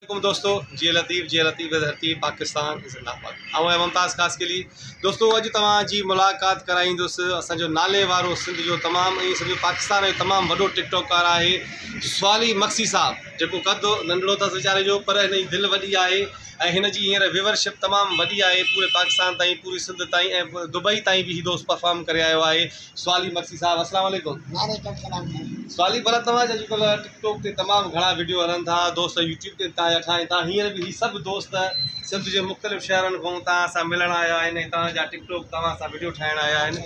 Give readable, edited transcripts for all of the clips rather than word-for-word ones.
عليڪم دوستو جيئي لطيف جيئي لطيف ڌرتي پاڪستان زنده باد آئون آهيان ممتاز خاصخيلي دوستو اڄ توهان جي ملاقات ڪرائيندس اسان جو نالي وارو سنڌ جو تمام ۽ سڄو پاڪستان جو تمام وڏو ٽڪ ٽاڪر آهي سوالي مگسي صاحب جيڪو قد ننڍڙو اٿس ويچاري جو پر هن جي دل وڏي آهي ۽ هن جي هينئر ويورشپ تمام وڏي آهي پوري پاڪستان تائين پوري سنڌ تائين ۽ دبئي تائين به هي دوست پرفارم ڪري آيو آهي سوالي مگسي صاحب السلام عليڪم. وعليڪم السلام سائين. سوالي ڀلا توهان جا اڄڪلهه ٽڪ ٽاڪ تي تمام گهڻا وڊيو هلن ٿا دوست يوٽيوب تي به توهان جا ٺاهين ٿا هينئر به هي سڀ دوست سنڌ جي مختلف شهرن کان توهان سان ملڻ آيا آهن ۽ توهان جا ٽڪ ٽاڪ توهان سان وڊيو ٺاهڻ آيا آهن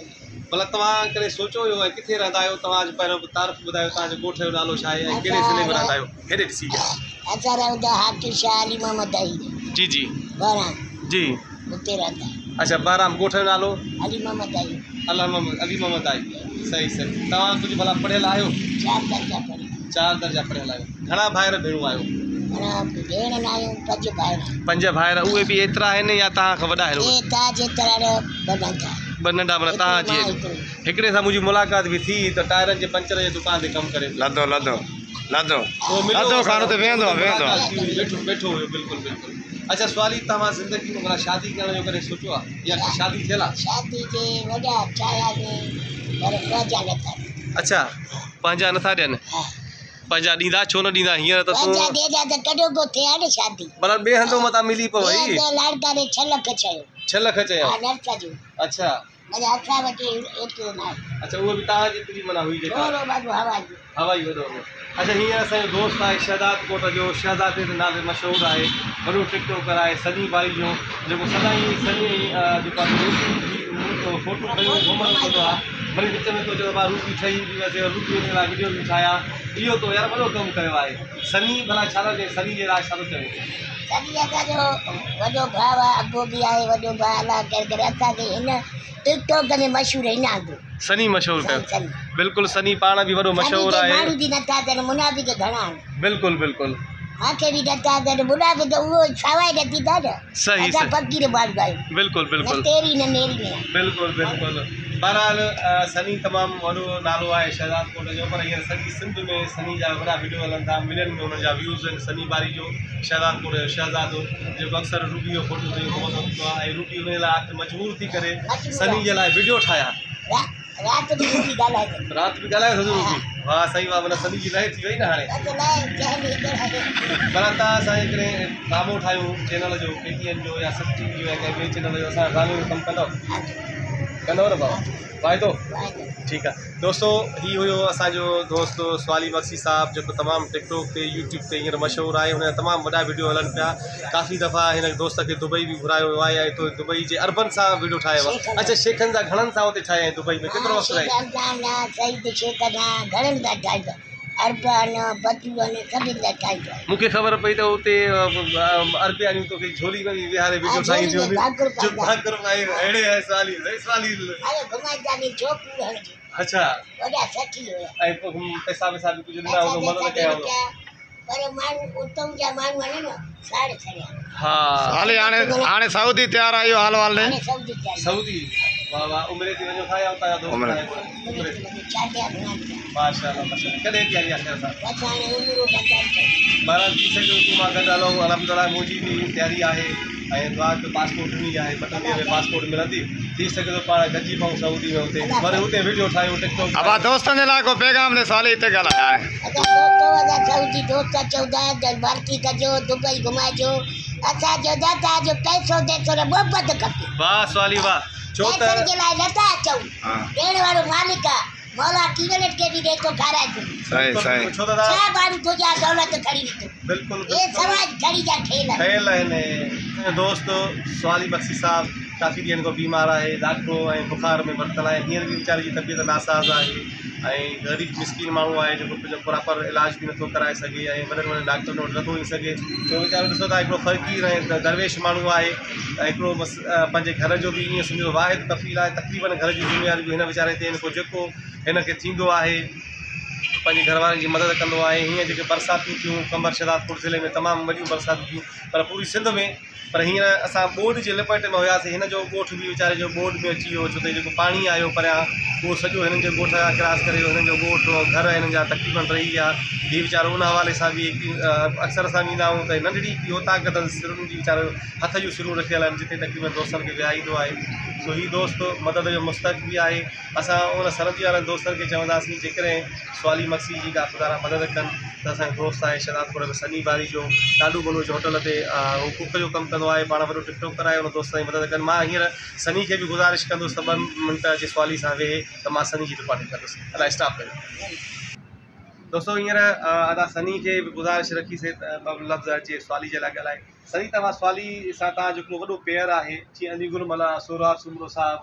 ڀلا توهان ڪڏهن سوچيو هيو ۽ ڪٿي رهندا آهيو توهان جو پهريون تعارف ٻڌايو توهان جي ڳوٺ جو نالو ڇا آهي ۽ ڪهڙي ضلعي ۾ رهندا آهيو هيڏي ڏسي اسان رهندا حاڪم شاهه علي محمد دهي جي جي بهرام جي اتي رهندا آهيون. اڇا بهرام ڳوٺ جو نالو؟ علي محمد داهي. الله محمد علي محمد داهي صحيح صحيح توهان ڪجهه ڀلا پڙهيل آهيو؟ چار درجا پڙهيل. چار درجا پڙهيل آهيو. گهڻا ڀائر ڀيڻون آهيو؟ گهڻا ڀيڻ نه آهيون پنج ڀائر آهيون. پنج ڀائر اهي به ايترا آهن يا توهان کان وڏا آهن اهي؟ اهي توهان جيترا نه ٻه ننڍا. ٻه ننڍا معنيٰ توهان جي هڪڙي سان منهنجي ملاقات به ٿي ته ٽائرن جي پنچر جي دڪان تي ڪم ڪري پيو. لڌو لڌو لڌو لڌو خان اتي ويهندو آهي ويهندو آهي. ويٺو ويٺو هيو بلڪل بلڪل. اڇا سوالي توهان زندگي ۾ ڀلا شادي ڪرڻ جو ڪڏهن سوچيو آ يا شادي ٿيل آ؟ شادي جي وڏا چاهيا ني پر پنهنجا نٿا ڏين. اڇا پنهنجا نٿا ڏين؟ ها. پنهنجا ڏيندا ڇو نه ڏيندا هينئر ته تون. پنهنجا ڏيندا ته ڪڏهوڪو ٿئي ها نه شادي. ڀلا ٻئي هنڌو متان ملي پوي. ٻئي هنڌ لاڙڪاڻي ڇهه لک چيو. ڇهه لک چيو؟ ها نرس جو. اڇا. مگر اسان وٽ ايترو ناهي. اڇا اهو به توهان جيتري معنيٰ هئي جيڪا. ٿورو وڏو هوائي. هوائي وڏو هو. اڇا هينئر اسان جو دوست آهي شهداد ڪوٽ جو شهزادي جي نالي مشهور آهي وڏو ٽڪ ٽاڪر آهي سني ڀائي جو جيڪو سدائين سني جيڪو آهي روٽي جي فوٽو کڻي گهمندو ڪندو آهي وري وچ ۾ ٿو چئي ته ڀاء روٽي ٺهي به ويسي روٽي جي لاء وڊيو به ٺاهيا اهو تو يار وڏو ڪم ڪيو آهي سني ڀلا ڇا ٿو چئين سني جي لاء ڇا ٿو چوين. سني اسان جو وڏو ڀاء آهي ابو به آهي وڏو ڀاء الله خير ڪري اسان کي هن ٽڪ ٽاڪ ۾ مشهور هن آندو. سني مشهور ڪيو بلڪل سني پاڻ به وڏو مشهور آهي. ماڻهو به نٿا ٿين منافق گهڻا آهن. بلڪل بلڪل. مانکي به نٿا ٿين منافق اهو سواء نه ٿيندا نه. صحيح اسان فقير ماڻهو آهيون. بلڪل بلڪل. نه تيري نه ميري ۾ آهيون. بلڪل بلڪل بهرحال سني تمام وڏو نالو آهي شهداد ڪوٽ جو پر هينئر سڄي سنڌ ۾ سني جا وڏا وڊيو هلن ٿا ملين ۾ انهن جا ويوز آهن سني باري جو شهداد ڪوٽ جو شهزادو جيڪو اڪثر روبي جو فوٽو کڻي گهمندو رهندو آهي ۽ روبي ان لاء آخر مجبور ٿي ڪري سني جي لاء وڊيو ٺاهيا. رات به روبي ڳالهائي ٿو. رات به ڳالهائي ٿو روبي واه سائين واه معنيٰ سني جي لئه ٿي وئي نه هاڻي. ڀلا توهان اسان جي ڪڏهن ڊرامو ٺاهيون چينل جو ڪي ٽي اين جو يا سنڌ ٽي وي جو يا ڪنهن ٻئي چينل جو اسان ڊرامي جو ڪم ڪندؤ ڪندؤ نه بابا واعدو ٺيڪ آ دوستو هي هيو اسان جو دوست سوالي مگسي صاحب جيڪو تمام ٽڪ ٽاڪ تي يوٽيوب تي هينئر مشهور آهي هن جا تمام وڏا وڊيو هلن پيا ڪافي دفعا هن دوست کي دبئي به گهرايو ويو آهي ۽ دبئي جي عربن سان وڊيو ٺاهيو آهي اڇا شيخن سان گهڻن سان اتي ٺاهيائين دبئي ۾ ڪيترو وقت رهي مون کي خبر پئي ته اتي عربياڻيون توکي جهولي ۾ به ويهاري وڊيو ٺاهينديون هونديون ڀاڪر پائي اهڙي سوالي سوالي اڇا ۽ پوء پئسا وئسا به ڪجهه ڏنا هوندو مدد ڪيا هوندو. پر ماڻهو اتئون جا ماڻهو آهن نه ساڙي ڇڏيا. ها. هالي هاڻي هاڻي سعودي تيار آهي اهو حال وال ڏي. هاڻي سعودي تيار. سعودي واه واه عمري تي وڃو ٿا يا اتان جا دوست عمري. عمري تي. چاٽيا گهڻا ٿيا. ماشاءالله ماشاءالله ڪڏهن تياري آهي خير سان. بس هاڻي عمرو بچائي ڇڏ. بهرحال ٿي سگهيو تون مان گڏ هلون الحمدلله منهنجي به تياري آهي ۽ دعا ڪيو پاسپورٽ ڏني آهي ٻه ٽن ڏينهن ۾ پاسپورٽ ملندي ٿي سگهي ٿو پاڻ گڏجي پئون سعودي ۾ اتي وري اتي وڊيو ٺاهيون ٽڪ ٽاڪ ابا دوستن جي لاء ڪو پيغام ڏي سوالي هتي ڳالهاء هاڻي. اسان دوستو اسان سعودي دوست اچون ٿا ته ڀرتي ڪجو دبئي گهمائجو اسان چئون ٿا توهان جو پئسو ديسو نه محبت کپي. واه سوالي واه ڇو ته. پئسن جي لاء نٿا اچون ڏيڻ وارو مالڪ آ. مولا ڪيولٽ کي به ڏي ٿو کارائي ٿو. صحيح صحيح. ڇو ته ڇا ماڻهو تنهنجا دولت کڻي ويندو. بلڪل اهي سواج گهڙي جا کيل آهن. کيل آهن. دوست سوالي بخشي صاحب ڪافي ڏينهن کان بيمار آهي ڏاکڙو ۽ بخار ۾ ورتل آهي هينئر به ويچاري جي طبيعت ناساز آهي ۽ غريب مسڪين ماڻهو آهي جيڪو پنهنجو پراپر علاج به نٿو ڪرائي سگهي ۽ وڏن وڏن ڊاڪٽرن وٽ نٿو وڃي سگهي ڇو ويچارو ڏسو ٿا هڪڙو فقير ۽ درويش ماڻهو آهي ۽ هڪڙو بس پنهنجي گهر جو به ائين سمجهو واحد ڪفيل آهي تقريبن گهر جون ذميواريون به هن ويچاري تي آهن پوء جيڪو هن کي ٿيندو آهي پنهنجي گهر وارن جي مدد ڪندو آهي. هينئر جيڪي برساتون ٿيون قمبر شهدادپور ضلعي ۾ تمام وڏيون برساتون ٿيون پر پوري سنڌ ۾ پر هينئر اسان ٻوڏ جي لپيٽ ۾ هياسين. هن جو ڳوٺ به ويچاري جو ٻوڏ ۾ اچي ويو ڇو ته جيڪو پاڻي آيو پريان اهو سڄو هنن جي ڳوٺ کان ڪراس ڪري ويو. هنن جو ڳوٺ گهر هنن جا تقريبن رهي ويا. هي ويچارو ان حوالي سان به اڪثر اسان ويندا آهيون ته ننڍڙي هڪڙي اوطاق اٿس سرن جي ويچارو هٿ جون سرون رکيل آهن جتي تقريبن دوستن کي ويهاريندو آهي. سو هي دوست مدد جو مستحق به آهي. اسان ان سرندي وارن دوستن کي چونداسين جيڪڏهن سوالي مگسي جي ڪا خدارا مدد ڪن ته اسان جو دوست آهي شهدادپور ۾ سني باري جو ڏاڏو بلوچ هوٽل تي هو ڪوڪ جو ڪم ڪندو آهي پاڻ وڏو ٽڪ ٽاڪر آهي ان دوست سان مدد ڪن. مان هينئر سني کي به گذارش ڪندس ته 2 منٽ اچي سوالي سان ويهي ته مان سني جي رڪارڊنگ ڪندس. ادا اسٽاپ ڪريو. دوستو هينئر ادا سني کي به گذارش رکي سي ته 2 لفظ اچي سوالي جي لاء ڳالهائي. سني توهان سوالي سان توهان جو هڪڙو وڏو پيئر آهي جيئن علي گل ملاح، سهراب سومرو صاحب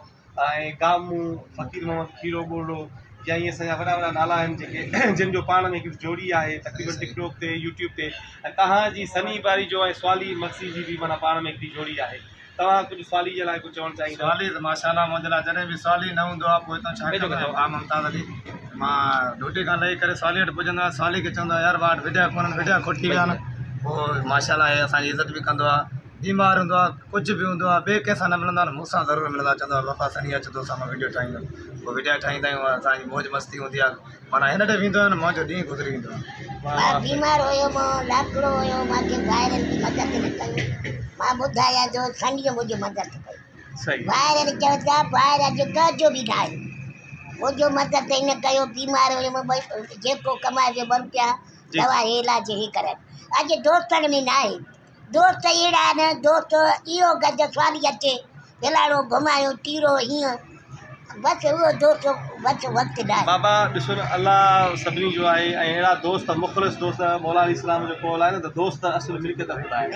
۽ گامون، فقير محمد کيرو ٻرڙو يا ائين اسان جا وڏا وڏا نالا آهن جيڪي جن جو پاڻ ۾ هڪڙي جوڙي آهي تقريبن ٽڪ ٽاڪ تي يوٽيوب تي ۽ توهان جي سني باري جو ۽ سوالي مگسي جي به معنيٰ پاڻ ۾ هڪڙي جوڙي آهي. توهان ڪجهه سوالي جي لاء ڪجهه چوڻ چاهيندا؟ سوالي ته ماشاء الله منهنجي لاء جڏهن به سوالي نه هوندو آهي پوء هتان ڇا ڪندو آهيان ڀاء ممتاز علي مان ڊيوٽي کان لهي ڪري سوالي وٽ پڄندو آهيان سوالي کي چوندو آهيان يار مان وٽ وڊيا ڪونهن وڊيا کوٽي ويا آهن پوء ماشاء الله هي اسان جي عزت به ڪندو آهي بيمار هوندو آهي ڪجهه به هوندو آهي ٻئي ڪنهن سان نه ملندو آهي مون سان ضرور ملندو آهي چوندو آهي بابا سني اچ تو سان مان وڊيو ٺاهيندم پوء وڊيا ٺاهيندا آهيون اسان جي موج مستي هوندي آهي معنيٰ هن ڏي ويندو آهيان نه منهنجو ڏينهن گذري ويندو آهي. مان بيمار هيم لاکڙو هيو مانکي ڀائرن به مدد نه ڪئي مان ٻڌايان ٿو سنيء منهنجي مدد ڪئي ڀائرن چيو ته ڀائر اڄ ڪنهن جو به ناهي منهنجو مدد هن ڪيو بيمار هيم جيڪو ڪمائي ويو 2 روپيا دوا هي علاج هي ڪرائي اڄ دوستن ۾ ناهي دوست اهڙا آهن دوست اهو گڏ سواري اچي فلاڻو گهمايو ٽيرو هيئن بس اهو دوست بس وقت ناهي. بابا ڏسو نه الله سڀني جو آهي ۽ اهڙا دوست مخلص دوست مولا عليه السلام جو قول آهي نه ته دوست اصل ملڪيت خدا آهن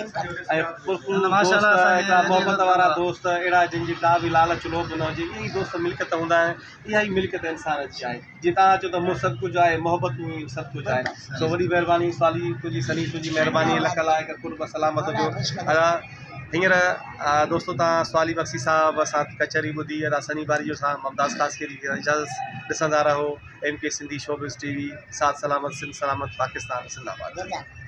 ۽ پرخلوص دوست هڪڙا محبت وارا دوست اهڙا جن جي ڪا به لالچ لوڀ نه هجي اهي ئي دوست ملڪيت هوندا آهن اها ئي ملڪيت انسان جي آهي جي توهان چئو ته مون سڀ ڪجهه آهي محبتون ئي سڀ ڪجهه آهن سو وڏي مهرباني سوالي تنهنجي سني تنهنجي مهرباني لک لائق قرب سلامت هجو ادا هينئر دوستو توهان سوالي بخشي صاحب سان ڪچهري ٻڌي ادا سني باريجو سان ممتاز خاصخيلي کي اجازت ڏسندا رهو M K Sindhi showbiz T V ساٿ سلامت سنڌ سلامت پاڪستان زنده باد.